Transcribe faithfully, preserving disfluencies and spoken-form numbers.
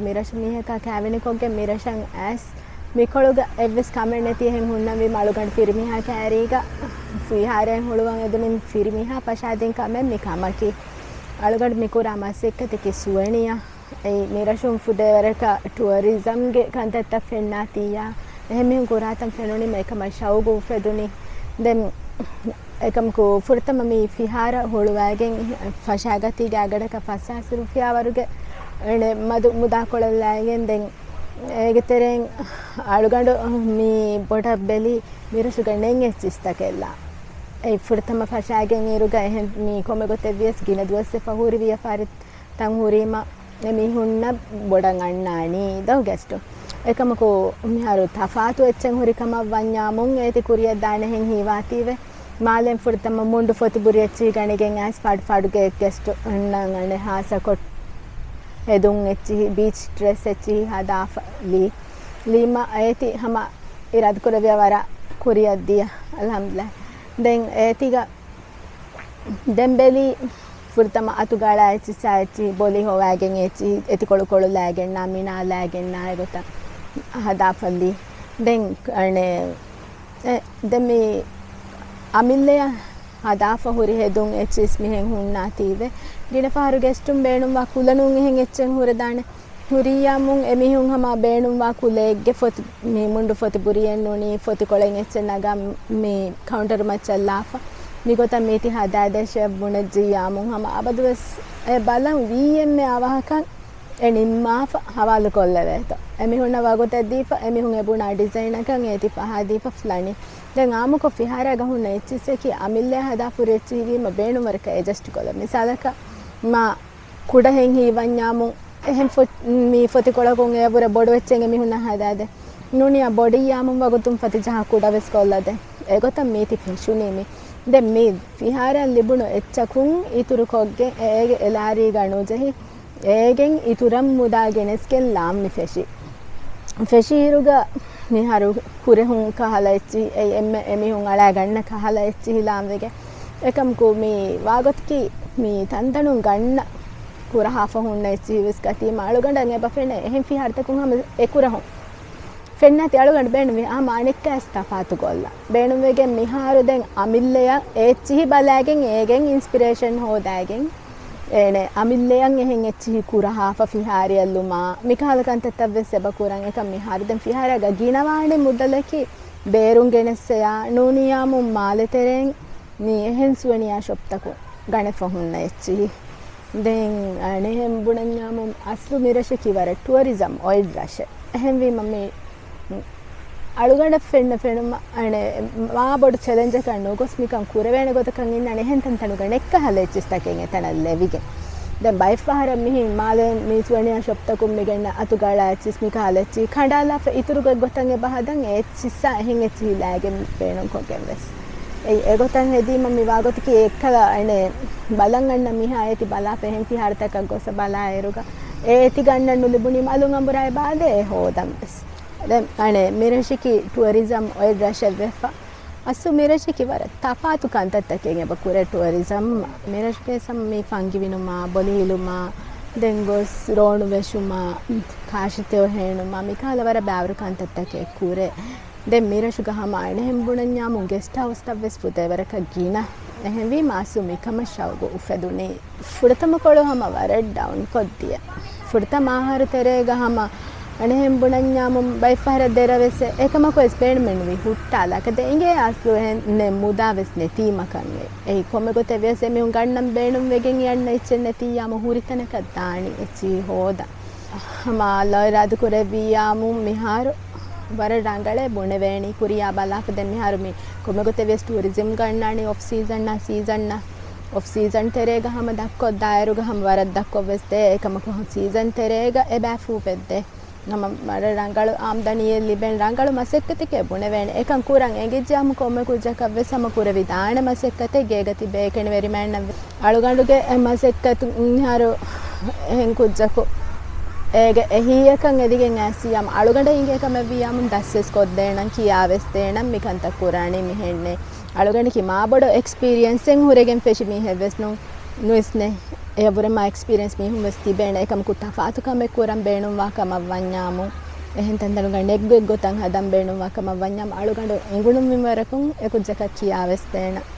މިރަށު މީހަކާ ކައިވެނިކޮށްގެން މިރަށަށް އައިސް މިކޮޅުގަ އެއްވެސް ކަމެއް ނެތި އެހެން ހުންނަންވީމަ އަޅުގަނޑު ފިރިމީހާ ކައިރީގަ ފިހާރައިން ހުޅުވަން އެދުނިން ފިރިމީހާ ފަށާދިން ކަމެއް މި ކަމަކީ. އަޅުގަނޑު މި ކުރާ މަސައްކަތަކީ ސުވެނިޔާ. އެއީ މިރަށުން ފުދޭވަރަކަށް ޓުއަރިޒަމްގެ ކަންތައްތައް ފެންނާތީޔާ، އެހެން މީހުން ކުރާތަން ފެނުނީމަ އެކަމަށް ޝައުގު އުފެދުނީ. ދެން އެކަމަކު ފުރަތަމަ މި ފިހާރަ ހުޅުވައިގެން ފަށާގަތީގެ އަގަޑަކަށް ފަސްހާސް ރުފިޔާ ވަރުގެ އެނެ މަދު މުދާކޮޅެއް ލައިގެން ދެން އޭގެ ތެރެއިން އަޅުގަނޑު މި ބޮޑަށް ބެލީ މިރަށުގަ ނެތް އެއްޗިސްތަކެއްލާ. އެ ފުރަތަމަ ފަށާގެން އިރުގަ އެހެން މީ ކޮންމެ ގޮތެއް ވިޔަސް ގިނަ ދުވަސް އެފަ ހުރި ވިޔަފާރި ތަން ހުރީމަ އެމީހުންނަށް ބޮޑަށް އަންނާނީ ދޯ ގެސްޓު. އެކަމަކު މިހާރު ތަފާތު އެއްޗެއް ހުރި ކަމަށް ވަންޏާމުން އޭތި ކުރިއަށް ދާނެހެން ހީވާތީވެ. މާލެން ފުރަތަމަ މުންޑު ފޮތި ބުރި އެއްޗިހި ގަނެގެން އައިސް ފާޑު ފާޑުގެ ގެސްޓު އަންނަން އަނެއް ހާސަކޮށް ހެދުން އެއްޗިހި ބީޗް ޑްރެސް އެއްޗިހި ހަދާފަ ލީ. ލީމަ އޭތި ހަމަ އިރާދަކުރެއްވިޔާ ވަރަށް ކުރިއަށް ދިޔަ. އަލްހަމްދުލިއްލާހް. ދެން އޭތިގަ ދެން ބެލީ ފުރަތަމަ އަތުގަޅާ އެއްޗިސް އެއްޗި ބޮލި ހޮވާގެން އެއްޗި އެތިކޮޅުކޮޅު ލައިގެންނާ މިނާ ލައިގެންނާ އެގޮތަށް ހަދާފަ ލީ. ދެން އަނެ އެ، ދެން މި އަމިއްލަޔަށް ހަދާފަ ހުރި ހެދުން އެއްޗިސް މިހެން ހުންނާތީވެ. ގިނަ ފަހަރު ގެސްޓުން ބޭނުންވާ ކުލަނޫން އެހެން އެއްޗެއް ހުރެދާނެ. ހުރިއްޔާމުން އެމީހުން ހަމަ ބޭނުންވާ ކުލައެއްގެ ފޮތި، މި މުންޑު ފޮތި ބުރިއެއް ނޫނީ ފޮތިކޮޅެއް އެއްޗެއް ނަގާ މި ކައުންޓަރު މައްޗަށް ލާފަ. މިގޮތަށް މީތި ހަދާދޭށޭ ބުނެއްޖިއްޔާމުން ހަމަ އަބަދުވެސް އެ ބަލަން ވީއެއްމެ އަވަހަކަށް އެ ނިންމާފަ ހަވާލު ކޮށްލެވޭތޯ. އެމީހުންނަށް ވަގުތެއް ދީފަ، އެމީހުން އެ ބުނާ ޑިޒައިނަކަށް އޭތި ފަހާދީފަ ފްލަނި. ދެން އާއްމުކޮށް ފިހާރައިގަ ހުންނަ އެއްޗިސްއަކީ އަމިއްލަޔަށް ހަދާފަ ހުރި އެއްޗިހިވީމަ ބޭނުންވަރަކަށް އެޖަސްޓް ކޮށްލަން. މިސާލަކަށް މާ ކުޑަހެން ހީވަންޏާމު އެހެން ފޮ-، މި ފޮތިކޮޅަކުން އެޔަށްވުރެ ބޮޑު އެއްޗެއް އެމީހުންނަށް ހަދާދޭ. ނޫނިއްޔާ ބޮޑިއްޔާމުން ވަގުތުން ފަތިޖަހާ ކުޑަވެސް ކޮށްލަދޭ. އެގޮތަށް މީތި ފެށުނީ މި. ދެން މި ފިހާރައަށް ލިބުނު އެއްޗަކުން އިތުރުކޮށްގެން އޭގެ އެލާރީގަ ނުޖެހި، އޭގެން އިތުރަށް މުދާ ގެނެސްގެން ލާން މި ފެށި. ފެށިއިރުގަ މިހާރު ކުރެހުން ކަހަލަ އެއްޗިހި، އެ އެންމެ އެމީހުން އަޅާ ގަންނަ ކަހަލަ އެއްޗިހި ލާން ވެގެން. އެކަމަކު މި ވާގޮތަކީ މި ތަންތަނުން ގަންނަ ކުރަހާފަ ހުންނަ އެއްޗިހި ވެސް ގަތީމަ އަޅުގަނޑަށް އެބަ ފެނޭ އެހެން ފިހާރަތަކުން ހަމަ އެކުރަހުން ފެންނާތީ އަޅުގަނޑު ބޭނުންވީ ހަމަ އަނެއްކާވެސް ތަފާތު ކޮށްލަން. ބޭނުންވެގެން މިހާރު ދެން އަމިއްލަޔަށް އެ އެއްޗިހި ބަލައިގެން އޭގެން އިންސްޕިރޭޝަން ހޯދައިގެން އޭނެ އަމިއްލަޔަށް އެހެން އެއްޗިހި ކުރަހާފަ ފިހާރައަށް ލުމާ މިކަހަލަ ކަންތައްތައްވެސް އެބަ ކުރަން. އެކަމް މިހާރު ދެން ފިހާރައިގަ ގިނަވާނެ މުދަލަކީ ބޭރުން ގެނެއްސެޔާ ނޫނިއްޔާމު މާލެ ތެރެއިން މި އެހެން ސުވެނިޔާ ޝޮޕްތަކުން ގަނެފަ ހުންނަ އެއްޗިހި. ދެން އަނެހެން ބުނަންޏާމު އަސްލު މިރަށަކީ ވަރަށް ޓުއަރިޒަމް އޮއިލް ރަށެއް. އެހެންވީމަ މި އަޅުގަނޑަށް ފެންނަ ފެނުމަށް އަނެ މާ ބޮޑު ޗެލެންޖަކަށް ނުގޮސް މިކަން ކުރެވޭނެ ގޮތަކަށް އިންނާނެ އެހެން ތަންތަނުގަ ނެއްކަހަލަ އެއްޗިސްތަކެއް އެތަނަށް ލެވިގެން. ދެން ބައެއްފަހަރަށް މިހިން މާލެ މި ސުވެނިޔާ ޝޮޕްތަކުން މިގެންނަ އަތުގަޅާ އެއްޗިސް މިކަހަލަ އެއްޗިހި ކަނޑާލާފަ އިތުރު ގޮތްގޮތަށް އެބަ ހަދަން އެ އެއްޗިސްއާ އެހެން އެއްޗިހި ލައިގެން ބޭނުންކޮށްގެން ވެސް. އެއީ އެގޮތަށް ހެދީމަ މި ވާގޮތަކީ އެއްކަލަ އަނެ ބަލަން އަންނަ މިހާ އޭތި ބަލާފަ އެހެން ފިހާރަތަކަށް ގޮސް ބަލާއިރުގަ އޭތި ގަންނަން ނުލިބުނީ މަ އަލުން އަނބުރާ އެބަ އާދޭ އެ ހޯދަން ވެސް. ދެން އަނެ މިރަށަކީ ޓުއަރިޒަމް އޮއިލް ރަށެއް ވެފަ. އަސްލު މިރަށަކީ ވަރަށް ތަފާތު ކަންތައްތަކެއް އެބަ ކުރޭ ޓުއަރިޒަމް. މިރަށުގެ ސަމް މި ފަންގި ވިނުމާ، ބޮލި ހިލުމާ، ދެން ގޮސް ރޯނު ވެށުމާ، ކާށިތެޔޮ ހޭނުމާ، މިކަހަލަ ވަރަށް ބާވަރު ކަންތައްތަކެއް ކުރޭ. ދެން މިރަށުގަ ހަމަ އަނެހެން ބުނަންޏާމު ގެސްޓް ހައުސްތައް ވެސް ފުދޭވަރަކަށް ގިނަ. އެހެންވީމަ އަސްލު މިކަމަށް ޝައުގު އުފެދުނީ. ފުރަތަމަ ކޮޅު ހަމަ ވަރަށް ޑައުންކޮށްދިޔަ. ފުރަތަމަ އަހަރު ތެރޭގަ ހަމަ އަނެހެން ބުނަންޏާމު ބައެއްފަހަރަށް ދެރަވެސް އެކަމަކު ވެސް ބޭނުމެއްނުވި ހުއްޓާލާކަށް ދެ އިނގޭ އަސްލު އެހެން މުދާ ވެސް ނެތީމަކަށް. އެއީ ކޮންމެ ގޮތެއް ވިޔަސް އެމީހުން ގަންނަން ބޭނުންވެގެން އަންނަ އެއްޗެއް ނެތިއްޔާމު ހުރިތަނަކަށް ދާނީ އެއްޗިހި ހޯދަން. ހަމަ އަﷲ އިރާދަކުރެއްވިއްޔާމު މިހާރު ވަރަށް ރަނގަޅޭ ބުނެވޭނީ. ކުރިޔާ ބަލާފަ ދެން މިހާރު މި ކޮންމެ ގޮތެއް ވިޔަސް ޓޫރިޒަމް ގަންނާނީ އޮފް ސީޒަންނާ ސީޒަންނާ. އޮފް ސީޒަން ތެރޭގަ ހަމަ ދަށްކޮށް ދާއިރުގަ ހަމަ ވަރަށް ދަށްކޮށް ވެސް ދޭ. އެކަމަކު ސީޒަން ތެރޭގަ އެބައި ފޫ ފެއްދޭ. ހަމަ ވަރަށް ރަނގަޅު އާމްދަނީއެއް ލިބެން ރަނގަޅު މަސައްކަތެކޭ ބުނެވޭނެ. އެކަން ކުރަން އެނގިއްޖާމު ކޮންމެ ކުއްޖަކަށް ވެސް ހަމަ ކުރެވިދާނެ މަސައްކަތެއް ގޭގަ ތިބޭ ކެނޑިވެރިމައެއްނަށް ވެ. އަޅުގަނޑުގެ އެ މަސައްކަތު މިހާރު އެހެން ކުއްޖަކު އޭގެ އެހީއަކަށް އެދިގެން އައިސް ޔާމް އަޅުގަނޑަށް އިނގޭ ކަމެއް ވިއްޔާމު ދަސްވެސް ކޮށްދޭނަން ކިޔާވެސް ދޭނަން މިކަންތައް ކުރާނީ މިހެންނޭ. އަޅުގަނޑަކީ މާބޮޑު އެކްސްޕީރިއެންސެއް ހުރެގެން ފެށި މީހެއް ވެސް ނޫން. ނުވިސްނޭ. އެޔަށްވުރެ މާ އެކްސްޕީރިއަންސް މީހުން ވެސް ތިބޭނެ. އެކަމަކު ތަފާތު ކަމެއް ކުރަން ބޭނުންވާ ކަމަށް ވަންޏާމު، އެހެން ތަންތަނުގަ ނެތް ގޮތްގޮތަށް ހަދަން ބޭނުންވާ ކަމަށް ވަންޏާމު، އަޅުގަނޑު އެނގުނު މިންވަރަކުން އެކުއްޖަކަށް ކިޔާވެސް ދޭނަން.